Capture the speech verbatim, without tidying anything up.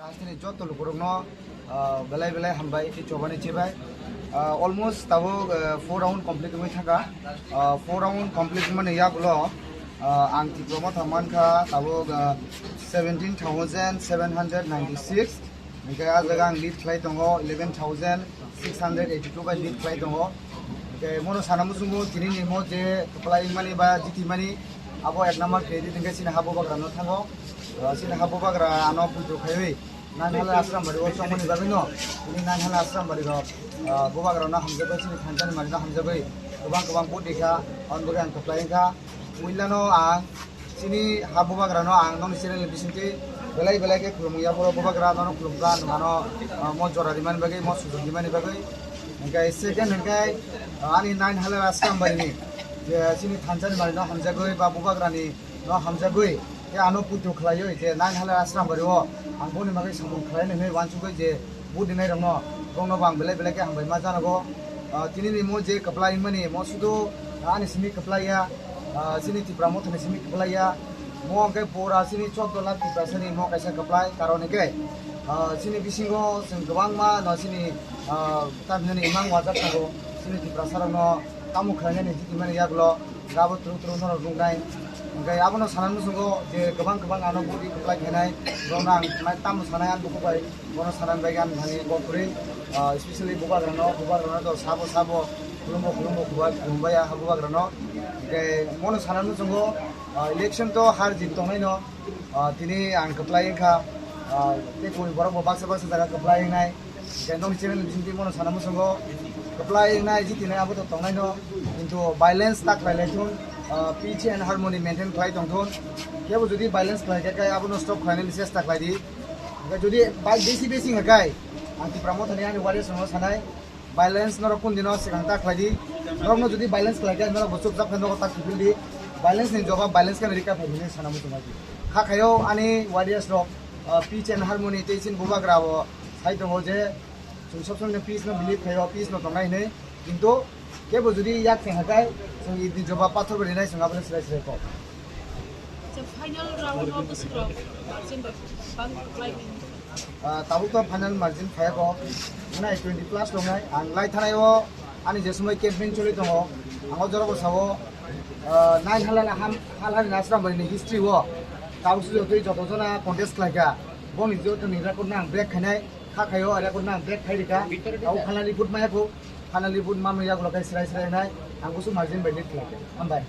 Hasteni joto lukurokno, ah, belai belai hambai tei chobani chibai. Ah, almost tabuk, ah, four round complete wngwi thangkha. Ah, four round complete wngmani yagulo, ah, ang Tipra Motha mankha tabuk, ah, seventeen thousand seven hundred ninety-six. Hingke ah jaga ang lead khlai tongo eleven thousand six hundred eighty-two bai lead khlai tongo. Hingke mono sana muchungo tini ni mo je kwplai mani ba jiti mani abo ek number credit hingke chini ha bubagra no thango. Ah, chini ha bubagra ano puito khaiwi nine hala asram bari o chongmani bagwi no tini nine hala asram bari rok, ah, bubagra no hamjagwi chini thansa ni mari no hamjagwi kwbang kwbang budi kha, on bagwi ang kwplai wngkha. Puilano ang chini ha bubagrano ang nokni channel ni bisingtwi belai belai khe khulumwi ya, borok bubagra nono khulumkha, nwng ano, ah, mo jora rimani bagwi, mo sujok rimani bagwi. Hingkhe second hingkhe, ah, ani nine hala asram barini je chini thansa ni mari no hamjagwi ba bubagrani no hamjagwi, tei ano puito khlaiwi je nine hala asram bari o ang boni bagwi samung khlainai hinwi uansugwi je budi nai rokno, borokno bo ang belai belai khe hambai ma janago. Ah, tini ni mo je kwplai mani mo sudu ani simi kwplai ya, ah, chini Tipra Motha ni simi kwplai ya. Mo hwnkhe pura chini chordo lakh Tiprasa ni mo kaisa kwplai, karon hwnkhe, ah, chini bisingo chwng kwbangma no chini, ah, tamhinani imang wajak tongo, chini Tiprasa rokno tamo khlainani hiti mani yagulo. Abo turu turu norok nuknai. Hingke abono sana muchungo je kwbang kwbang ano budi kwplai khainai, borokno ang mai tamo sanai ang bukhuk bai, bono sanani bagwi ang thani kok kwrwi, ah, especially bubagrano, bubagrano to sabo sabo khulumbo khulumbo buba-, khulumbai ah bubagrano. Hingke mono sana muchungo, ah, election to har jit tongnaino, ah, tini ang kwplai wngkha, ah, tei koi borok bo baksa baksa jaga kwplai wngnai. Hingke nokni channel ni bisingtwi bono sana muchungo kwplai wngnai, jitinai abo to tongnaino, kintu violence ta khlai lai thun, ah, peace and harmony maintain khlai tong thun. Kebo jodi violence khlai khe, khe abono stop khlainani chesta khlai di. Hingke jodi bai besi besi hingkhe, ang Tipra Mothani ani warriors rokno sanai, violence norok kun dino swkang ta khlai di. Norokno jodi violence khlai khe, norok bo chupchap khe nogo ta kiphil di. Violence ni jawab violence khe rika phai hinwi sana muchungo. Kha khayo ani warriors rok, ah, peace and harmony tei chini bubagra bo sai tongo je, chwng sob somoi no peace no believe khaio, peace no tongnai hinwi, kintu kebo jodi yak theng hakai, chwng idni jawab pathor bai rinai, chwng abono swrai swrai kok. Acha, final round o bwswk rok margin bai bang khlai kha? Ah, tabuk to final margin phaiya kok, nai twenty plus tongnai, ang lai thanai o ani je somoi campaign choli tongo, ang o jora bo sao, ah, nine halal ham, hal hal ni asram bai ni history o, tabuk se jotoi joto jona contest khlai kha, boni jotoni record no ang break khainai. Kha khaio, are ko nang break khai rika. Au finally good maya ko. Finally good mama ya ko kai srai srai nai. Ang kusu margin bai lead khlai. Hambai.